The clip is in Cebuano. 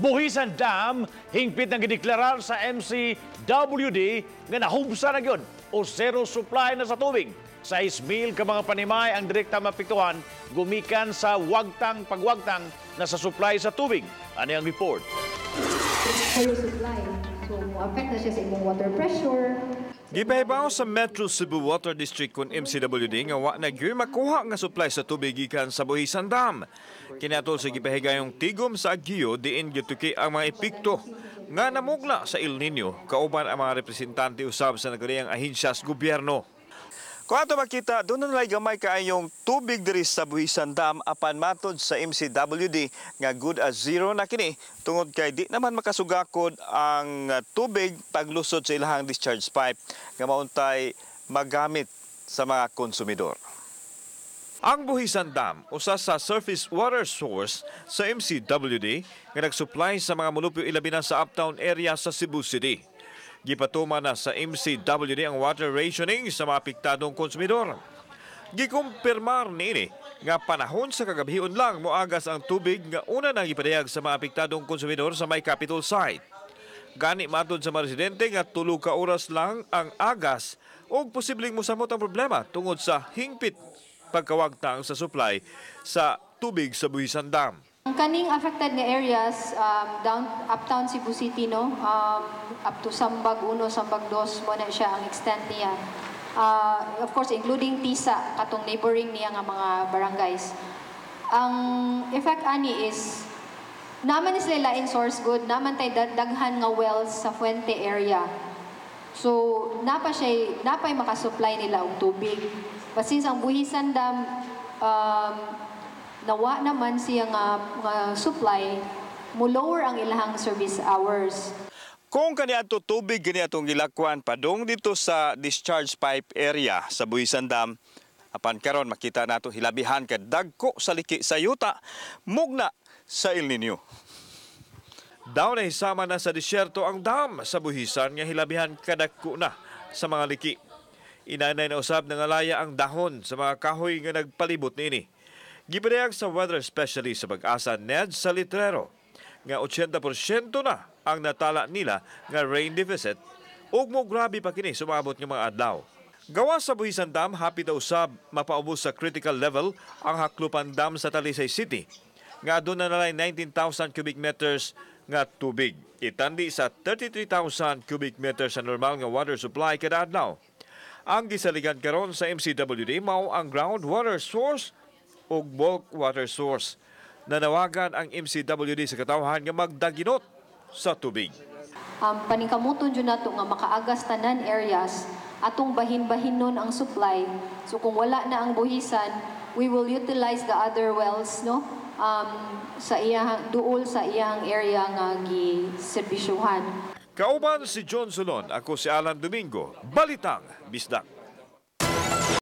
Buhisan Dam, hingpit nga gideklarar sa MCWD nga nahubsa na gyud o zero supply na sa tubig. 6,000 ka mga panimay ang direkta maapektuhan gumikan sa wagtang pagwagtang na sa supply sa tubig. Ano ang report? Zero supply. So, mo-affect na siya sa imong water pressure. Gipahibaw sa Metro Cebu Water District kon MCWD nga wa na gyud makuha nga supply sa tubig gikan sa Buhisan Dam. Kini atol sa gipahigayong tigom sa agiyo diin gituki ang mga epekto nga namugna sa El Nino kauban ang mga representante usab sa nagaliang ahensya sa gobyerno. Kung ato makita, duna na gamay kaayong tubig diri sa Buhisan Dam, apan matod sa MCWD nga good as zero na kini tungod kay di naman makasugakod ang tubig paglusod sa ilahang discharge pipe nga mauntay magamit sa mga konsumidor. Ang Buhisan Dam usa sa surface water source sa MCWD nga nagsupply sa mga mulupyo, ilabi na sa uptown area sa Cebu City. Gipatuman na sa MCWD ang water rationing sa mga apektadong konsumidor. Gikumpirmar niini nga panahon sa kagabhion lang moagas ang tubig nga una nang gipadayag sa mga apektadong konsumidor sa may capital site. Gani matod sa mga residente nga 3 ka oras lang ang agas ug posibleng mosamot ang problema tungod sa hingpit pagkawagtang sa supply sa tubig sa Buhisan Dam. Ang kaning affected nga areas down uptown Cebu City, no, up to Sambag 1, Sambag 2 mo na siya ang extent niya. Of course, including Tisa, katong neighboring niya nga mga barangays. Ang effect ani is naman ni sila lain source good, naman tay daghan nga wells sa Fuente area. So, napa siya, napay makasupply nila og tubig. But since ang Buhisan Dam nawa naman siya nga supply, mo lower ang ilahang service hours. Kung kaniadto tubig gani atong gilakwan padung dito sa discharge pipe area sa Buhisan Dam, apan karon makita nato hilabihan ka dagko sa liki sa yuta mugna sa El Nino. Daw nahisama na sa disyerto ang dam sa Buhisan nga hilabihan kadagko na sa mga liki. Inanay na usab nangalaya ang dahon sa mga kahoy nga nagpalibot niini. Gipadayag sa weather specialist sa Pag-asa, Ned Salitrero, nga 80% na ang natala nila nga rain deficit ug mo grabe pa kini sumabot nga mga adlaw. Gawa sa Buhisan Dam, hapit daw usab mapaubos sa critical level ang Jaclupan Dam sa Talisay City nga aduna na 19,000 cubic meters nga tubig. Itandi sa 33,000 cubic meters sa normal nga water supply kada adlaw. Ang gisaligan karon sa MCWD mao ang groundwater source ug bulk water source. Nanawagan ang MCWD sa katawhan nga magdaginot sa tubig. Paningkamuton jud nato nga makaagas tanan areas, atong bahin-bahinon ang supply. So kung wala na ang Buhisan, we will utilize the other wells, no, sa iyang duol sa iyang area nga giserbisyuhan. Kauban si John Solon, ako si Alan Domingo. Balitang Bisdak.